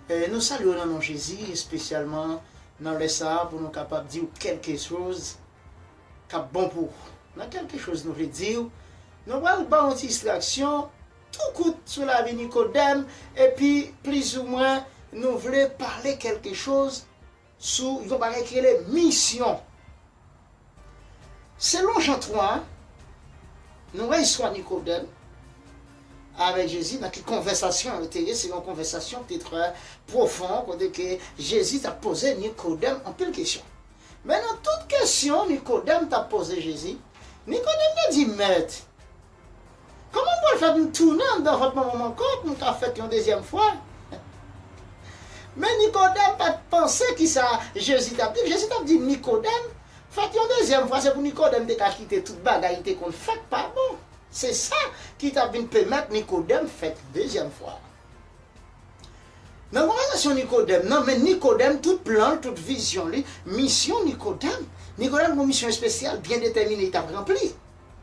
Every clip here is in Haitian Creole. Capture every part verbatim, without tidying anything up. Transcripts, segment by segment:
E nou salye w nan non Jezi, espesyalman nan lè sa a pou nou kapab di w kèlke choz k ap bon pou ou. Nan kèlke choz nou vle di w, nou pral ba w yon ti ekstraksyon tou kout sou lavi Nikodèm, epi plizoumwen nou vle pale kèlke choz sou yon bagay ki rele misyon. Selon Jan twa, nou wè istwa Nikodèm avèk Jezi, nan ki konvèsasyon yo te ye, se yon konvèsasyon ki te trè pwofon, kote ke Jezi t ap poze Nikodèm anpil kesyon. Men nan tout kesyon Nikodèm t ap poze Jezi, Nikodèm te di, Mèt, kòman m pral fè pou m tounen anndan vant manman m ankò, pou m ka fèt yon dezyèm fwa? Men Nikodèm pa t panse kisa Jezi t ap di l. Jezi t ap di Nikodèm fèt yon dezyèm fwa, se pou Nikodèm te ka kite tout bagay li te konn fèt pa bon. Se sa ki t ap vin pèmèt Nikodèm fèt yon dezyèm fwa. Nan konvèsasyon Nikodèm nan, men Nikodèm, tout plan l, tout vizyon li, misyon Nikodèm, Nikodèm gon misyon espesyal, byen detèmine, li t ap ranpli.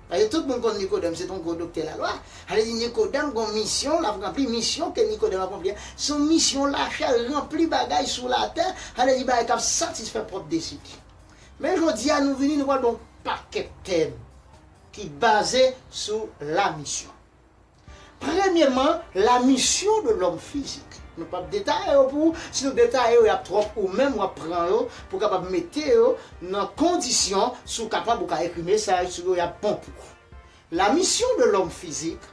Paske tout moun konn Nikodèm, se t on gwo doktè lalwa. Sa vle di Nikodèm gon misyon, l ap ranpli misyon ke Nikodèm ap ranpli a. Se yon misyon lachè, ranpli bagay sou latè, sa vle di bagay k ap satisfè pwòp dezi li. Men jodi a, nou vini, nou pral ba w pakèt tèm ki baze sou lamisyon. Premyèman, la mission de l'homme physique. Nou p ap detaye yo pou ou. Si nou detaye yo, y ap twòp, ou menm w ap pran yo pou w kapab mete yo nan kondisyon, si w kapab, ou ka ekri mesaj sou yo, y ap bon pou ou. La mission de l'homme physique,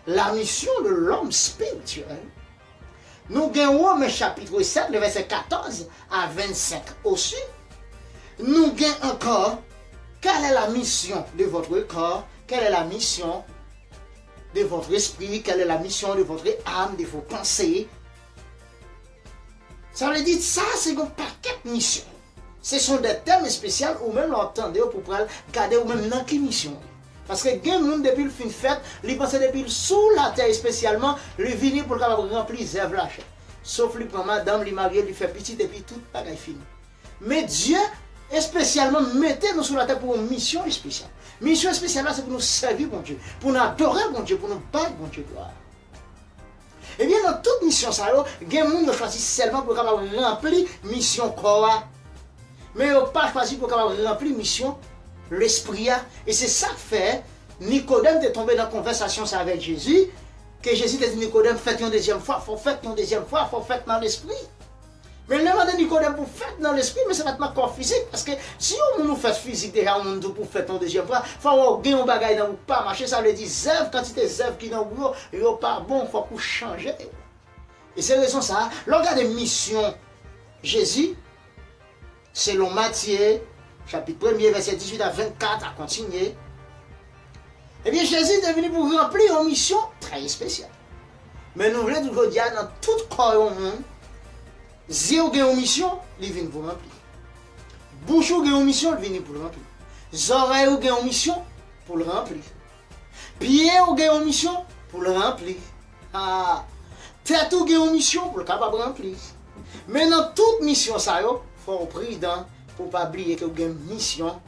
la mission de l'homme spirituel. Nou gen Women chapit sèt, le vèsè katòz a vennsenk osi. Nou gen ankò, quelle est la mission de votre corps? Quelle est la mission de votre esprit? Quelle est la mission de votre âme, de vos pensées? Sa vle di, sa se yon pakèt misyon. Se son de tèm espesyal ou menm lè w ap tande yo pou w pral gade ou menm nan ki misyon w ye. Paske gen moun depi l fin fèt, li panse depi l sou latè espesyalman, li vini pou l kapab ranpli zèv lachè. Sof li pran madanm, li marye, li fè pitit epi tout bagay fini. Men Dye espesyalman mete nou sou latè pou yon misyon espesyal. Misyon espesyal la se pou nou sèvi Bondye, pou nou adore Bondye, pou nou bay Bondye glwa. Ebyen, nan tout misyon sa yo, gen moun yo chwazi sèlman pou yo kapab ranpli misyon kò a. Men yo pa chwazi pou yo kapab ranpli misyon lespri a. E se sa k fè Nikodèm te tonbe nan konvèsasyon sa avèk Jezi, ke Jezi te di Nikodèm, fèt yon dezyèm fwa, fò w fèt yon dezyèm fwa, fò w fèt nan lespri. Men lè mande Nikodèm pou fèt nan lespri, men se pa t nan kò fizik, paske si yon moun ou fèt fizik deja, yon moun di w pou fèt yon dezyèm fwa, fò w gen yon bagay nan ou k pa mache, sa vle di zèv, kantite zèv ki nan ou yo, yo pa bon, fòk ou chanje yo. E se rezon sa a, lè w gade misyon Jezi, selon Matye, chapit premye, vèsè dizuit a vennkat, a kontinye, ebyen, Jezi te vini pou ranpli yon misyon trè espesyal. Men nou vle di w jodi a, nan tout kò yon moun, zye w gen yon misyon, li vin pou ranpli. Bouch ou gen yon misyon, li vini pou l ranpli. Zòrèy ou gen yon misyon pou l ranpli. Pye ou gen yon misyon pou l ranpli. Ah, tèt ou gen yon misyon pou l kapab ranpli. Men nan tout misyon sa yo, fò w pridan pou w pa bliye ke w gen misyon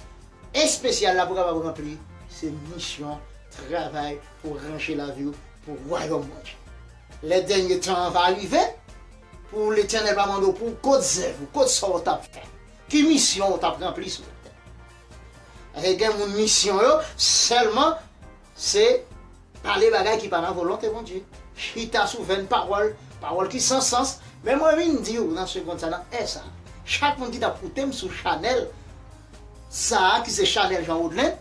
espesyal la pou w kapab ranpli. Se misyon travay pou ranje lavi w pou wayòm Bondye. Lè dènye tan an va rive, pou Letènèl va mande w pou w kot zèv ou, kot sa w t ap fè, ki misyon w t ap ranpli sou latè. Paske gen moun misyon yo sèlman se pale bagay ki pa nan volonte Bondye. Chita sou venn pawòl, pawòl ki san sans. Men mwen vin di w nan segonn sa, nan è sa, chak moun ki t ap koute m sou chanèl sa a, ki se chanèl Jean Rodlin,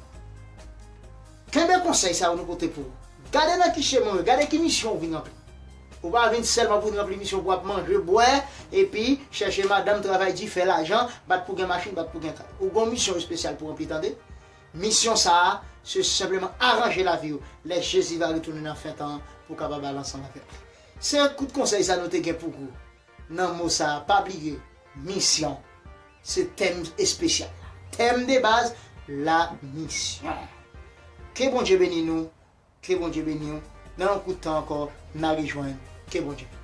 kenbe konsèy sa yo nou pote pou ou. Gade nan ki chemen w ye, gade ki misyon w vin ranpli. Ou pa vin sèlman pou vin ranpli misyon pou w ap manje, bwè, epi chèche madanm, travay di, fè lajan, bat pou gen machin, bat pou gen kay. Ou gen yon misyon espesyal pou ranpli, tande. Misyon sa a, se senpleman aranje lavi w lè Jezi va retounen nan fen tan an pou w kapab al ansanm avèk li. Se kout konsèy sa nou te gen pou ou nan mo sa a. Pa bliye, misyon se tèm espesyal la. Tèm de baz, la misyon. Ke Bondye beni nou, ke Bondye beni w. Nan yon kout tan ankò, n a rejwenn. Ke Bondye beni w.